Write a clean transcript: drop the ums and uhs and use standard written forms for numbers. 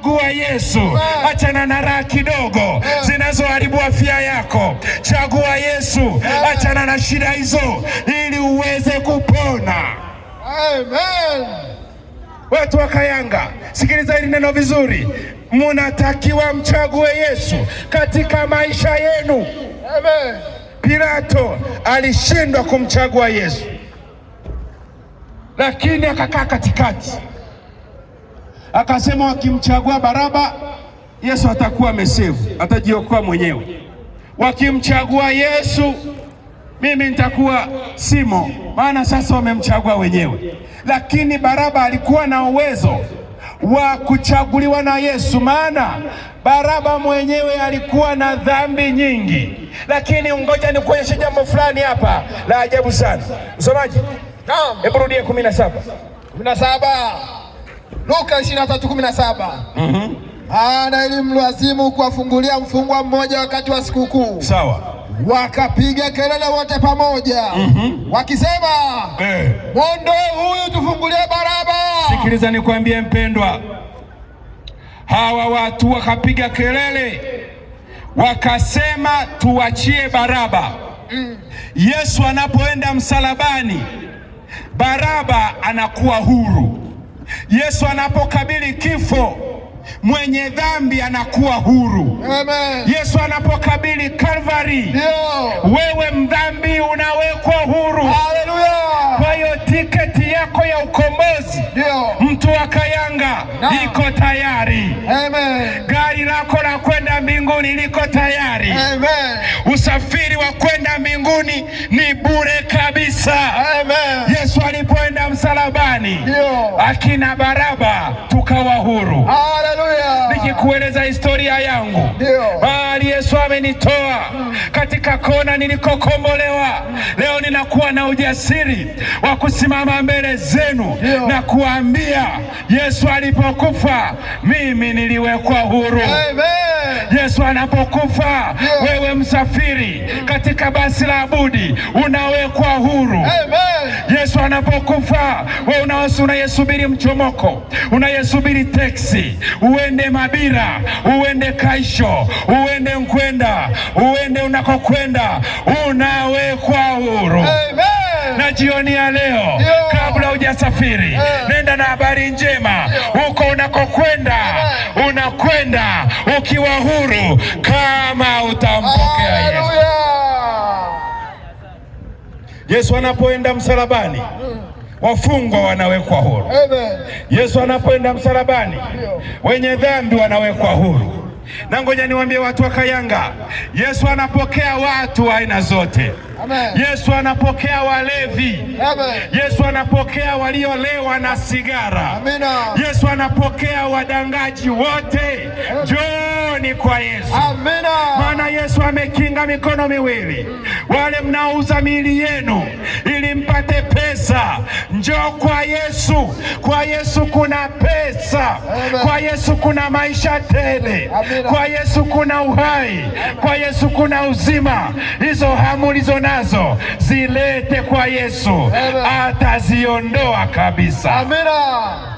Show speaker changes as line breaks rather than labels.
Chagua Yesu, achana na raha kidogo zinazoharibu afya yako. Chagua Yesu, achana na shida hizo ili uweze kupona.
Amen.
Watu wa Kayanga, sikiliza hili neno vizuri, munatakiwa mchague Yesu katika maisha yenu.
Amen.
Pilato alishindwa kumchagua Yesu, lakini akakaa katikati, akasema wakimchagua Baraba, Yesu atakuwa amesevu, atajiokoa mwenyewe. Wakimchagua Yesu, mimi nitakuwa simo, maana sasa wamemchagua wenyewe. Lakini Baraba alikuwa na uwezo wa kuchaguliwa na Yesu, maana Baraba mwenyewe alikuwa na dhambi nyingi. Lakini ngoja nikuonyeshe jambo fulani hapa la ajabu sana. Msomaji,
Naam.
hebu rudia 17.
17. Luka 23:17. Maana ilimlazimu kuwafungulia mfungwa mmoja wakati wa sikukuu.
Sawa.
Wakapiga kelele wote pamoja wakisema, mwondoe huyu, tufungulie Baraba.
Sikiliza nikwambie mpendwa, hawa watu wakapiga kelele wakasema tuachie Baraba. Yesu anapoenda msalabani, Baraba anakuwa huru. Yesu anapokabili kifo, mwenye dhambi anakuwa huru.
Amen.
Yesu anapokabili Kalvari,
Ndio.
wewe mdhambi unawekwa huru.
Haleluya.
Kwa hiyo tiketi yako ya ukombozi,
Ndio.
mtu wa Kayanga,
Naam.
iko tayari.
Amen.
Gari lako la kwenda mbinguni liko tayari.
Amen.
Usafiri wa kwenda mbinguni ni bure kabisa.
Amen.
Yesu alipoenda msalabani,
Ndio.
akina Baraba tukawa huru.
Haleluya.
Nikikueleza historia yangu,
Ndio.
bali Yesu amenitoa katika kona nilikokombolewa. Leo ninakuwa na ujasiri wa kusimama mbele zenu
Ndio.
na kuambia Yesu alipokufa mimi niliwekwa huru.
Amen.
Yesu anapokufa
Ndio.
wewe msafiri katika basi la Abudi unawekwa huru.
Amen.
Yesu anapokufa wewe unayesubiri mchomoko, unayesubiri teksi, uende Mabira, uende Kaisho, uende Nkwenda, uende unakokwenda, unawekwa huru.
Amen.
Na jioni ya leo,
Ndio.
kabla hujasafiri, nenda na habari njema huko unakokwenda. Unakwenda ukiwa huru kama utampokea Yesu.
Haleluya.
Yesu anapoenda msalabani, wafungwa wanawekwa huru.
Amen.
Yesu anapoenda msalabani, wenye dhambi wanawekwa huru. Na ngoja niwaambie watu wa Kayanga, Yesu anapokea watu wa aina zote.
Amen.
Yesu anapokea walevi.
Amen.
Yesu anapokea waliolewa na sigara.
Amina.
Yesu anapokea wadangaji wote. Njooni kwa Yesu.
Amina.
Maana Yesu amekinga mikono miwili. Wale mnaouza miili yenu ili mpate pesa, njoo kwa Yesu. Kwa Yesu kuna pesa,
Amen.
kwa Yesu kuna maisha tele,
Amina.
kwa Yesu kuna uhai, kwa Yesu kuna uzima. Hizo hamu ulizo nazo zilete kwa Yesu,
Amen.
ataziondoa kabisa.
Amina.